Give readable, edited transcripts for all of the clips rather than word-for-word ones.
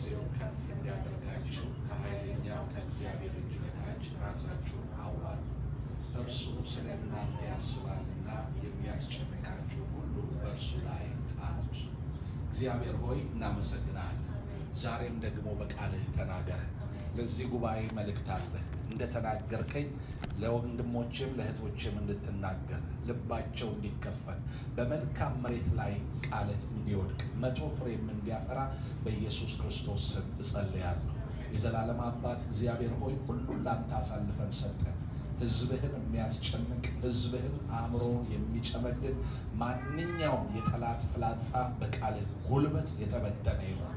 በጊዜው ከፍ እንዲያደርጋችሁ ከኃይለኛው ከእግዚአብሔር እጅ በታች ራሳችሁን አዋርዱ። እርሱ ስለ እናንተ ያስባልና የሚያስጨንቃችሁን ሁሉ በእርሱ ላይ ጣሉት። እግዚአብሔር ሆይ፣ እናመሰግናለን። ዛሬም ደግሞ በቃልህ ተናገረን። ለዚህ ጉባኤ መልእክት አለ። እንደተናገርከኝ ለወንድሞቼም ለእህቶቼም እንድትናገር፣ ልባቸው እንዲከፈት፣ በመልካም መሬት ላይ ቃልህ እንዲወድቅ፣ 100 ፍሬም እንዲያፈራ በኢየሱስ ክርስቶስ ስም እጸልያለሁ። የዘላለም አባት እግዚአብሔር ሆይ፣ ሁሉን ላንተ አሳልፈን ሰጠን። ሕዝብህን የሚያስጨንቅ፣ ሕዝብህን አእምሮውን የሚጨመድድ ማንኛውም የጠላት ፍላጻ በቃልህ ጉልበት የተበተነ ይሁን።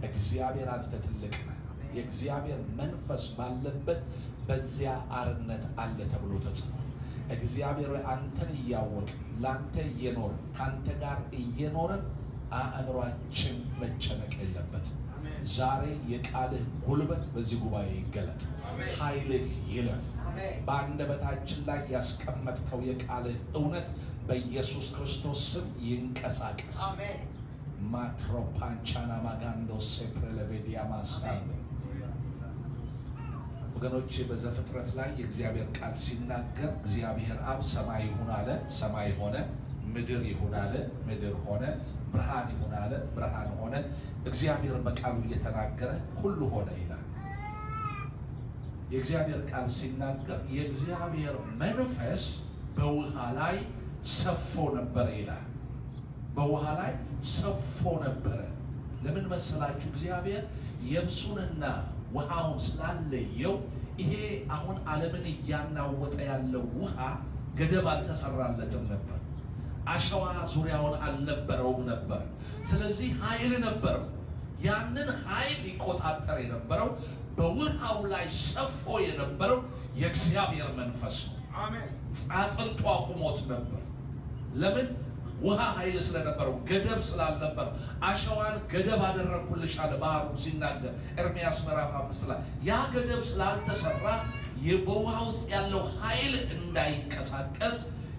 እግዚአብሔር፣ አንተ ትልቅ ነህ። የእግዚአብሔር መንፈስ ባለበት በዚያ አርነት አለ ተብሎ ተጽፏል። እግዚአብሔር ሆይ፣ አንተን እያወቅን፣ ለአንተ እየኖርን፣ ከአንተ ጋር እየኖርን አእምሯችን መጨነቅ የለበትም። ዛሬ የቃልህ ጉልበት በዚህ ጉባኤ ይገለጥ፣ ኃይልህ ይለፍ። በአንደበታችን ላይ ያስቀመጥከው የቃልህ እውነት በኢየሱስ ክርስቶስ ስም ይንቀሳቀስ። ማትሮፓንቻና ማጋንዶ ሴፕሬለቬዲያ ማሳንዶ። ወገኖቼ፣ በዘፍጥረት ላይ የእግዚአብሔር ቃል ሲናገር እግዚአብሔር አብ ሰማይ ይሁን አለ፣ ሰማይ ሆነ። ምድር ይሁን አለ፣ ምድር ሆነ። ብርሃን ይሁን አለ፣ ብርሃን ሆነ። እግዚአብሔር በቃሉ እየተናገረ ሁሉ ሆነ ይላል። የእግዚአብሔር ቃል ሲናገር የእግዚአብሔር መንፈስ በውሃ ላይ ሰፎ ነበረ ይላል። በውሃ ላይ ሰፎ ነበረ። ለምን መሰላችሁ? እግዚአብሔር የብሱንና ውሃውን ስላለየው ይሄ አሁን ዓለምን እያናወጠ ያለው ውሃ ገደብ አልተሰራለትም ነበር። አሸዋ ዙሪያውን አልነበረውም ነበር። ስለዚህ ኃይል ነበረው። ያንን ኃይል ይቆጣጠር የነበረው፣ በውሃው ላይ ሰፎ የነበረው የእግዚአብሔር መንፈስ ነው። አጽንቶ አቁሞት ነበር። ለምን? ውሃ ኃይል ስለነበረው፣ ገደብ ስላልነበረው። አሸዋን ገደብ አደረግኩልሽ አለ ባህሩን ሲናገር ኤርምያስ ምዕራፍ 5 ላይ። ያ ገደብ ስላልተሰራ በውሃ ውስጥ ያለው ኃይል እንዳይንቀሳቀስ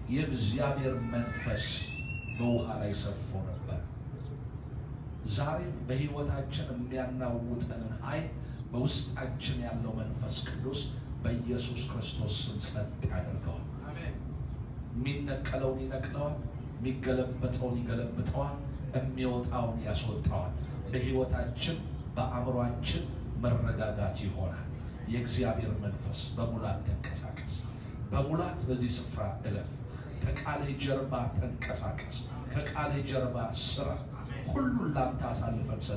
የእግዚአብሔር መንፈስ በውሃ ላይ ሰፎ ነበር። ዛሬም በሕይወታችን የሚያናውጠንን ኃይል በውስጣችን ያለው መንፈስ ቅዱስ በኢየሱስ ክርስቶስ ስም ጸጥ ያደርገዋል። የሚነቀለውን ይነቅለዋል፣ የሚገለበጠውን ይገለብጠዋል፣ የሚወጣውን ያስወጣዋል። በሕይወታችን በአእምሯችን መረጋጋት ይሆናል። የእግዚአብሔር መንፈስ በሙላት ተንቀሳቀስ፣ በሙላት በዚህ ስፍራ እለፍ። ከቃልህ ጀርባ ተንቀሳቀስ፣ ከቃልህ ጀርባ ስራ። ሁሉን ላንተ አሳልፈን